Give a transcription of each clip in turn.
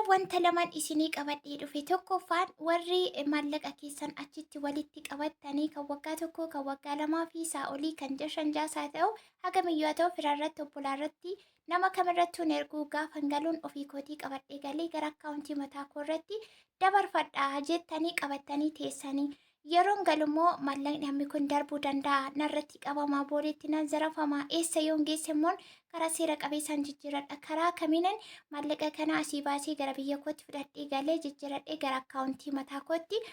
Wanta lamaan isinii qabadhee dhufe. Tokkoffaan, warri maallaqa keessan achitti walitti qabattanii kan waggaa 1, kan waggaa 2 fi isaa olii, kan ji'a 5 ja'as haa ta'u, hagamiyyuu haa ta'u, fira irratti, obbolaa irratti, nama kamirrattuu hin erguu, gaafan galuun ofii kootii qabadhee galee gara akkaawuntii mataa koo irratti dabarfadha jettanii qabattanii teessanii, yeroon galummoo maallaqni hammi kun darbuu danda'a, narratti qabamaa, booleetti nan zarafamaa, eessa yoon geesse immoo karaa seera qabeessaan jijjiiradha, karaa kamiinan maallaqa kana asii baasee gara biyya kootti fudhadhee galee jijjiiradhee gara akkaawuntii mataa kootti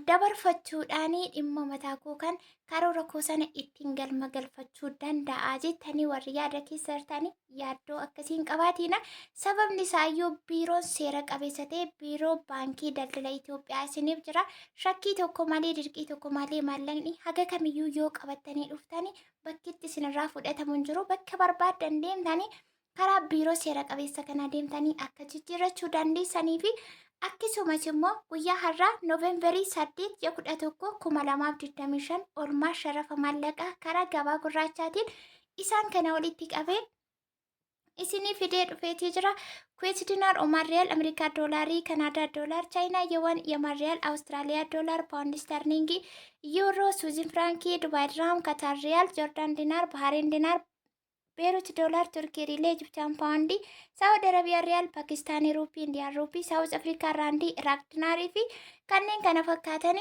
dabarfachuudhaan dhimma mataa koo kan karoora koo sana ittiin galma galfachuu danda'a jettanii warri yaada keessa jirtanii, yaaddoo akkasiin qabaatiina. Sababni isaayyuu biiroon seera qabeessa ta'e Biiroo Baankii Daldala Itoophiyaa isiniif jira. Shakkii tokko malee, dirqii tokko malee, maallaqni haga kamiyyuu yoo qabattanii dhuftanii bakki itti isinirraa fudhatamu hin jiru. Bakka barbaaddan deemtanii karaa biiroo seera qabeessa kana deemtanii akka jijjiirrachuu dandeessanii fi akkasumas immoo guyyaa har'aa Noovembarii 8 ji'a 11 2025 oolmaa sharafa maallaqaa karaa gabaa gurraachaatiin isaan kana walitti qabee isinii fidee dhufeetii jira. Kuweet dinaar, Omaan riyaal, Ameerikaa doolaarii, Kanaadaa doolaar, Chaayinaa yuwaan, Yaman riyaal, Awustiraaliyaa doolaar, Paawundi sterlingii, Yuuroo, Suuzin Firaankii, Dubaay diraam, Kataar riyaal, Joordaan dinaar, Bahareen dinaar, Beerut doolaar, Turkii riilee, Ijiptiyaan paawundii, Saawud Arabiyaa riyaal, Pakistaanii ruupii, Indiyaan ruupii, Saawuz Afrikaa raandii, Iraaq dinaarii fi kanneen kana fakkaatan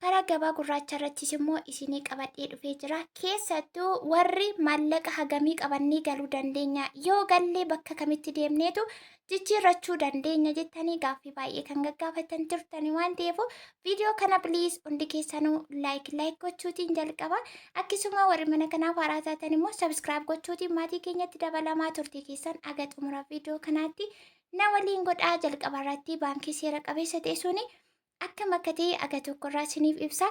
karaa gabaa gurraacha irrattis immoo isinii qabadhee dhufee jira. Keessattuu warri maallaqa hagamii qabannee galuu dandeenya, yoo gallee bakka kamitti deemneetu jijjiirrachuu dandeenya jettanii gaaffii baay'ee kan gaggaafatan turtanii waan ta'eef, viidiyoo kana please hundi keessanuu like like gochuutiin jalqaba. Akkasuma warri mana kanaaf haaraa taatan immoo subscribe gochuutiin maatii keenyatti dabalamaa. Turtii keessan aga xumura viidiyoo kanaatti na waliin godhaa. Jalqaba irratti baankii seera qabeessa ta'e suni akkam akka ta'e aga tokkorraa isiniif ibsa.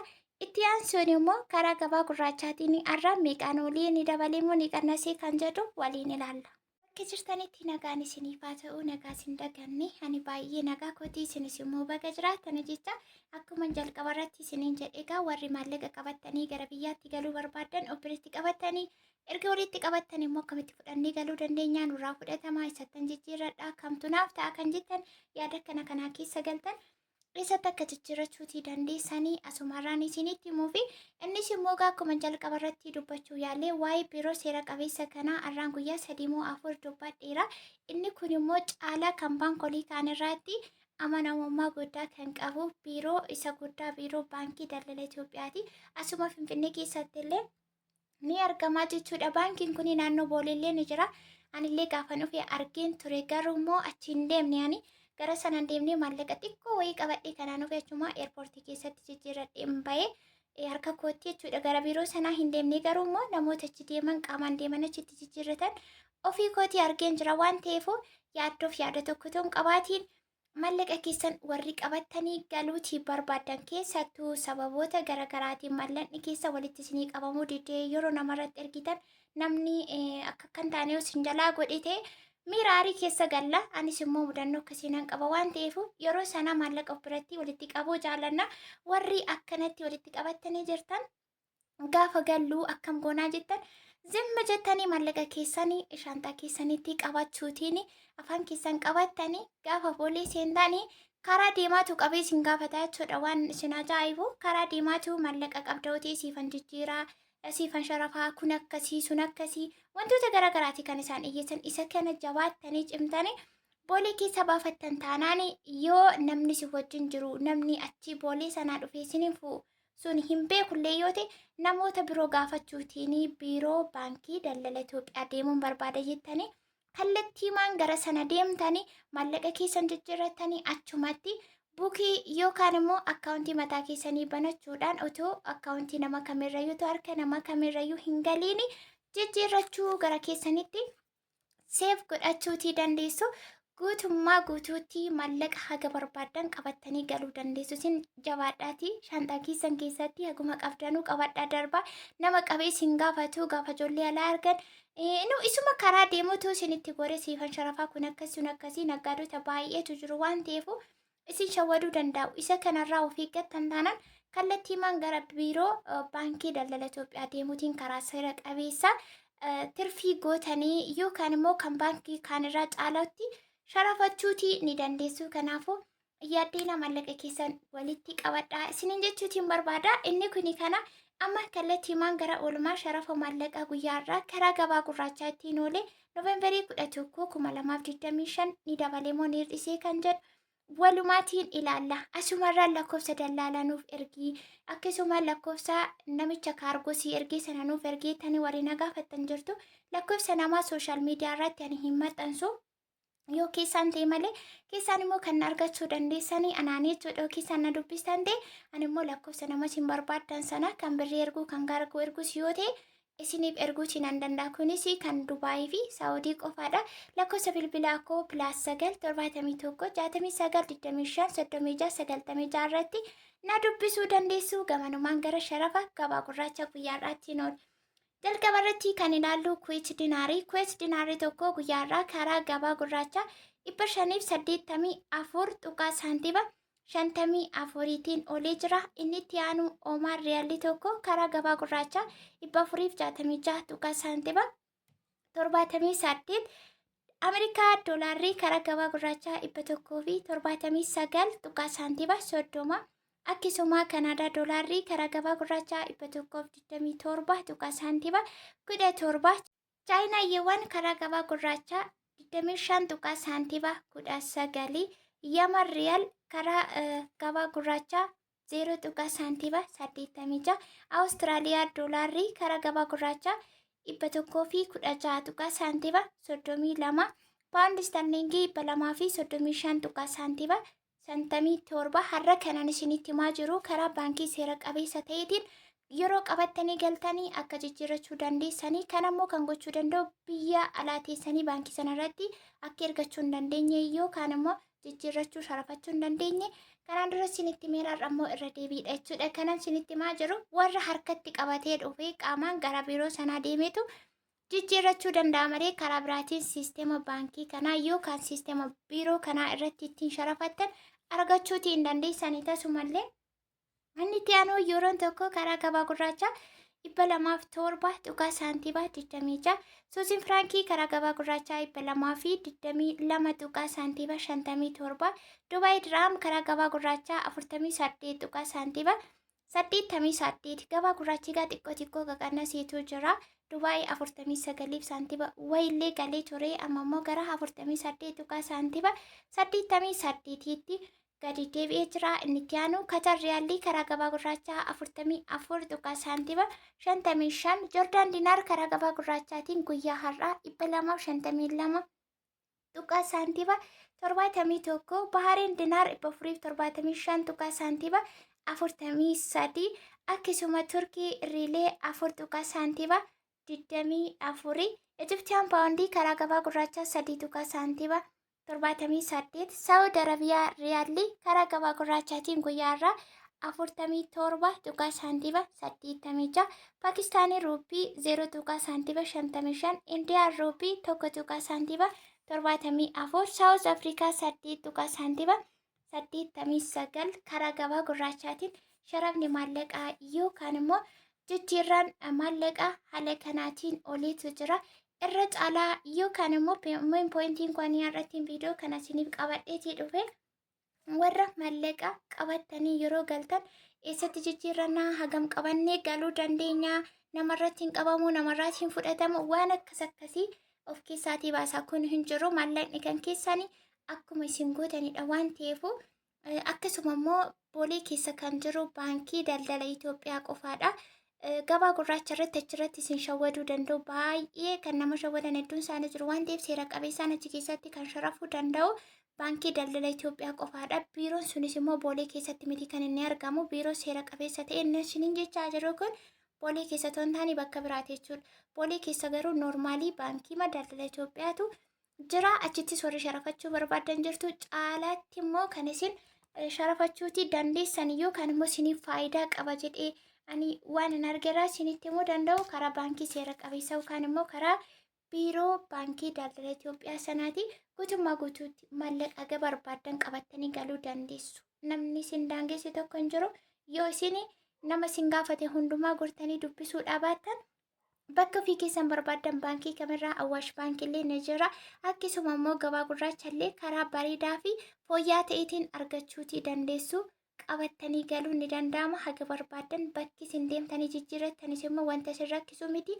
Itti aansuun immoo karaa gabaa gurraachaatiin har'a meeqaan olii ni dabalee moo ni qannasee kan jedhu waliin ilaalla. Bakka jirtanitti nagaan isiniif haa ta'u, nagaa isin daganne. Ani baay'ee nagaa kootii, isinis immoo baga jiraattan jecha. Akkuma jalqaba irratti isiniin jedhe, egaa warri maallaqa qabattanii gara biyyaatti galuu barbaaddan, of biratti qabattanii, erga walitti qabattan immoo akkamitti fudhannee galuu dandeenya, nurraa fudhatamaa, isattan jijjiirradha, kamtu naaf ta'a kan jettan, yaada kana kanaa keessa galtan, eessatti akka jijjiirrachuutii dandeessanii asumarraan isinitti himuu fi innis immoo akkuma jalqaba irratti dubbachuu yaalee, waa'ee biiroo seera qabeessa kanaa har'aan guyyaa 3 moo 4 dubbadheera. Inni kun immoo caalaa kan baankolii kaan irraatti amanamummaa guddaa kan qabu biiroo isa guddaa, Biiroo Baankii Daldala Itoophiyaati. Asuma Finfinnee keessatti illee ni argamaa jechuudha. Baankiin kun naannoo Booleellee ni jira. Anillee gaafa dhufe argeen ture, garuu immoo achi hin deemne. Ani gara sanaan deemnee maallaqa xiqqoo wayii qabadhee kanaan dhufe, achuma eerpoortii keessatti jijjiirradheen bahee harka kootti jechuudha. Gara biiroo sanaa hin deemne, garuu immoo namoota achi deeman, qaamaan deeman, achitti jijjiirratan ofii kootii argeen jira waan ta'eef, yaaddoof yaada tokko ta'uun qabaatiin mallaqa keessan warri qabattanii galuutii barbaaddan, keessattuu sababoota garaagaraatiin mallaqni keessa walitti isinii qabamuu didee, yeroo namarratti ergitan namni akka kan taane isin jalaa godhe ta'e, miira aarii keessa galla. Anis immoo mudannoo akkasii nan qaba waan ta'eef, yeroo sana maallaqa of biratti walitti qabuu jaallanna. Warri akkanatti walitti qabattanii jirtan, gaafa galluu akkam goonaa jettan, zimma jettanii maallaqa keessanii shaantaa keessanitti qabachuutiin afaan keessan qabattanii gaafa Boolee seentanii karaa deemaatu qabee isin gaafata jechuudha. Waan isin ajaa'ibu, karaa deemaatu maallaqa qabda hotee siifan jijjiiraa, siifan sharafaa, kun akkasii, sun akkasii, wantoota garaagaraati kan isaan dhiyyeessan. Isa kana jabaattanii cimtanii Boolee keessa baafattan taanaan, yoo namni si wajjin jiru, namni achi Boolee sanaa dhufee isiniin fu'u sun hin beekullee yoo ta'e, namoota biroo gaafachuutiin Biiroo Baankii Daldala Itoophiyaa deemuun barbaada jettanii kallattiimaan gara sana deemtanii maallaqa keessan jijjiirrattanii, achumatti buukii yookaan immoo akkaawuntii mataa keessanii banachuudhaan otoo akkaawuntii nama kamirrayyuu, otoo harka nama kamirrayyuu hin galiin jijjiirrachuu, gara keessanitti save godhachuutii dandeessu. Guutummaa guutuutti maallaqa haga barbaaddan qabattanii galuu dandeessu. Isin jabaadhaatii shaanxaa keessan keessatti haguma qabdanuu qabadhaa darbaa. Nama qabee isin gaafatu gaafa ijoollee alaa argan, nu isuma karaa deemutu isinitti gore, siifan sharafaa, kun akkasii, sun akkasii, naggaadota baay'eetu jiru waan ta'eef isin shawwaduu danda'u. Isa kanarraa of eeggattan taanaan, kallattiimaan gara Biiroo Baankii Daldala Itoophiyaa deemuutiin karaa seera qabeessa tirfii gootanii yookaan immoo kan baankii kaanirraa caalaatti sharafachuutii ni dandeessu. Kanaafuu yaaddeena, maallaqa keessan walitti qabadhaa isiniin jechuutiin barbaada. Inni kuni kana amma kallattiimaan gara oolmaa sharafa maallaqaa guyyaarraa karaa gabaa gurraachaa ittiin oole Noovembarii 11 2025 ni dabalee moo ni hir'isee kan jedhu walumaatiin ilaalla. Asumarraan lakkoofsa dallaalaa nuuf ergii, akkasuma lakkoofsa namicha kaargoo sii ergee sana nuuf ergii tani warri na gaafattan jirtu. Lakkoofsa namaa social media irratti ani hin maxxansu. Yoo keessaan ta'e malee, keessaan immoo kan na argachuu dandeessanii anaanii jechuudha. Yoo keessaan na dubbistan ta'e, ani immoo lakkoofsa nama isin barbaaddan sana kan birrii erguu, kan kaargoo ergus yoo ta'e, isiniif erguutii nan danda'a. Kunis kan Dubaayii fi Saawudii qofaadha. Lakkoofsa bilbilaa koo +9 71 69 25 36 96 irratti na dubbisuu dandeessu. Gamanumaan gara sharafa gabaa gurraacha guyyaarraatti oolu. Jalqaba irratti kan ilaallu Kuwait dinaarii. Kuwait dinaarii tokko guyyaarraa karaa gabaa gurraachaa 584 tuqaa saantima 54tiin olee jira. Inni itti aanu Oomaan riyaalli tokko karaa gabaa gurraachaa 466 tuqaa saantima 78. Ameerikaa doolaarri karaa gabaa gurraachaa 179 tuqaa saantima 30. Akkasuma Kanaadaa doolaarri karaa gabaa gurraachaa 127 tuqaa saantima 17. Chaayinaa yuwaan karaa gabaa gurraachaa 25 tuqaa saantima 19. Yaman riyaal karaa gabaa gurraachaa 0 tuqaa saantima 86. Awustiraaliyaa doolaarri karaa gabaa gurraachaa 116 tuqaa saantima 32. Paawundi istarliingii 235 tuqaa saantima 57. Har'a kanan isinitti himaa jiru karaa baankii seera qabeessa ta'eetiin yeroo qabattanii galtanii akka jijjiirrachuu dandeessanii. Kan ammoo kan gochuu danda'u biyya alaa teessanii baankii sanarratti akka ergachuu hin dandeenye yookaan immoo jijjiirrachuu, sharafachuu hin dandeenye kanaan dura isinitti meeraarra ammoo irra deebiidha jechuudha. Kanan isinitti himaa jiru warra harkatti qabatee dhufee qaamaan gara biiroo sanaa deemeetu jijjiirrachuu danda'a malee, karaa biraatiin siisteema baankii kanaa yookaan siisteema biiroo kanaa irratti ittiin sharafattan argachuutii hin dandeessanii tasumallee. Inni itti aanu yuuroon tokko karaa gabaa gurraachaa 207 tuqaa saantima 26. Suuziin firaankii karaa gabaa gurraachaa 222 tuqaa saantima 57. Dubaay diraam karaa gabaa gurraachaa 48 tuqaa saantima 88. Gabaa gurraachi egaa xiqqoo xiqqoo qaqannasiitu jira. Dubaay 49 saantima wayillee galee ture, amma immoo gara 48 tuqaa saantima 88tti gadi deebi'ee jira. Inni itti aanu Katar riyaalii karaa gabaa gurraachaa 44 tuqaa saantima 55. Joordaan dinaar karaa gabaa gurraachaatiin guyyaa har'aa 252 tuqaa saantima 71. Bahareen dinaar 475 tuqaa saantima 43. Akkasuma Turkii riilee 4 tuqaa saantima 24. Ijiptiyaan paawundii karaa gabaa gurraachaa 3 tuqaa saantima 78. Saawud Arabiyaa riyaalli karaa gabaa gurraachaatiin guyyaa irraa 47 tuqaa saantima 86. Paakistaanii ruupii 0 tuqaa saantima 55. Indiyaan ruupii 1 tuqaa saantima 74. Saawuz Afrikaa 8 tuqaa saantima 89. Karaa gabaa gurraachaatiin sharafni maallaqaa yookaan immoo jijjiirraan maallaqaa haala kanaatiin oliitu jira. Irra caalaa yookaan immoo main pointiin kun irratti viidiyoo kana isiniif qabadheetii dhufe, warra maallaqa qabattanii yeroo galtan eessatti jijjiirrannaa, hagam qabannee galuu dandeenya, namarratti hin qabamu, namarratti hin fudhatamu, waan akkas akkasii of keessaatii baasaa. Kun hin jiru, maallaqni kan keessanii akkuma isin gootanidha waan ta'eefu. Akkasuma immoo Boolee keessa kan jiru Baankii Daldala Itoophiyaa qofaadha. Gabaa gurraacha irratti achirratti isin shawwaduu danda'u. Baay'ee kan nama shawwadan hedduun isaanii jiru waan ta'eef, seera qabeessaan achi keessatti kan sharafuu danda'u Baankii Daldala Itoophiyaa qofaadha. Biiroon sunis immoo Boolee keessatti miti kan inni argamu. Biiroo seera qabeessa ta'e inni isiniin jechaa jiru kun Boolee keessa otoo hin taane bakka biraati jechuudha. Boolee keessa garuu normally baankii Daldala Itoophiyaatu jira. Achittis warri sharafachuu barbaadan jirtu. Caalaatti immoo kan isin sharafachuuti dandeessan yookaan immoo isiniif faayidaa qaba jedhee ani waan hin argeraa isinitti himuu danda'u karaa baankii seera qabeessa yookaan immoo karaa biiroo Baankii Daldala Itoophiyaa sanaati. Guutummaa guutuutti maallaqa haga barbaaddan qabattanii galuu dandeessu. Namni isin daangesse tokko hin jiru. Yoo isin nama isin gaafate hundumaa gortanii dubbisuu dhabaattan. Bakka ofii keessan barbaaddan baankii kamirraa Awaash baankii illee ni jira. Akkasuma immoo gabaa gurraacha illee karaa bareedaa fi fooyya'aa ta'eetiin argachuutii dandeessu. Qabattanii galuun ni danda'ama. Haga barbaaddan bakki isin deemtanii jijjiirrattanis immoo wanta isin rakkisu miti.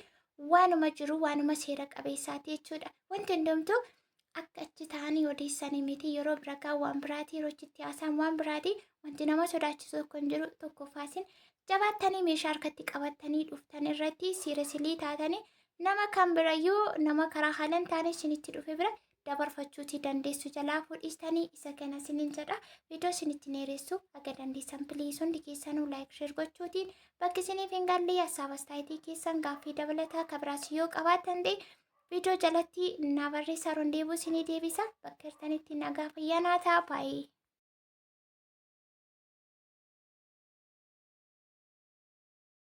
Waanuma jiru waanuma seera qabeessaati jechuudha. Wanti hundumtuu akka achi ta'anii odeessanii miti. Yeroo bira gaa waan biraati, yeroo achitti haasa'an waan biraati. Wanti nama sodaachisu tokko hin jiru. Tokkoffaasin jabaattanii meeshaa harkatti qabattanii dhuftan irratti siirisilii taatanii nama kan birayyuu nama karaa haalan taane isinitti dhufe bira dabarfachuuti dandeessu jalaa fuudhistanii isa kana isinin jedha. Viidiyoo isinitti dheeressu haga dandeessan please hundi keessanuu like share gochuutiin bakki isiniif hin galle hassaaba astaayitii keessan gaaffii dabalataa kabiraas yoo qabaattan ta'e viidiyoo jalatti naa barreessaa, rondeebuu isinii deebisa. Bakka jirtanitti nagaa fayyaa naa ta'a baay'ee.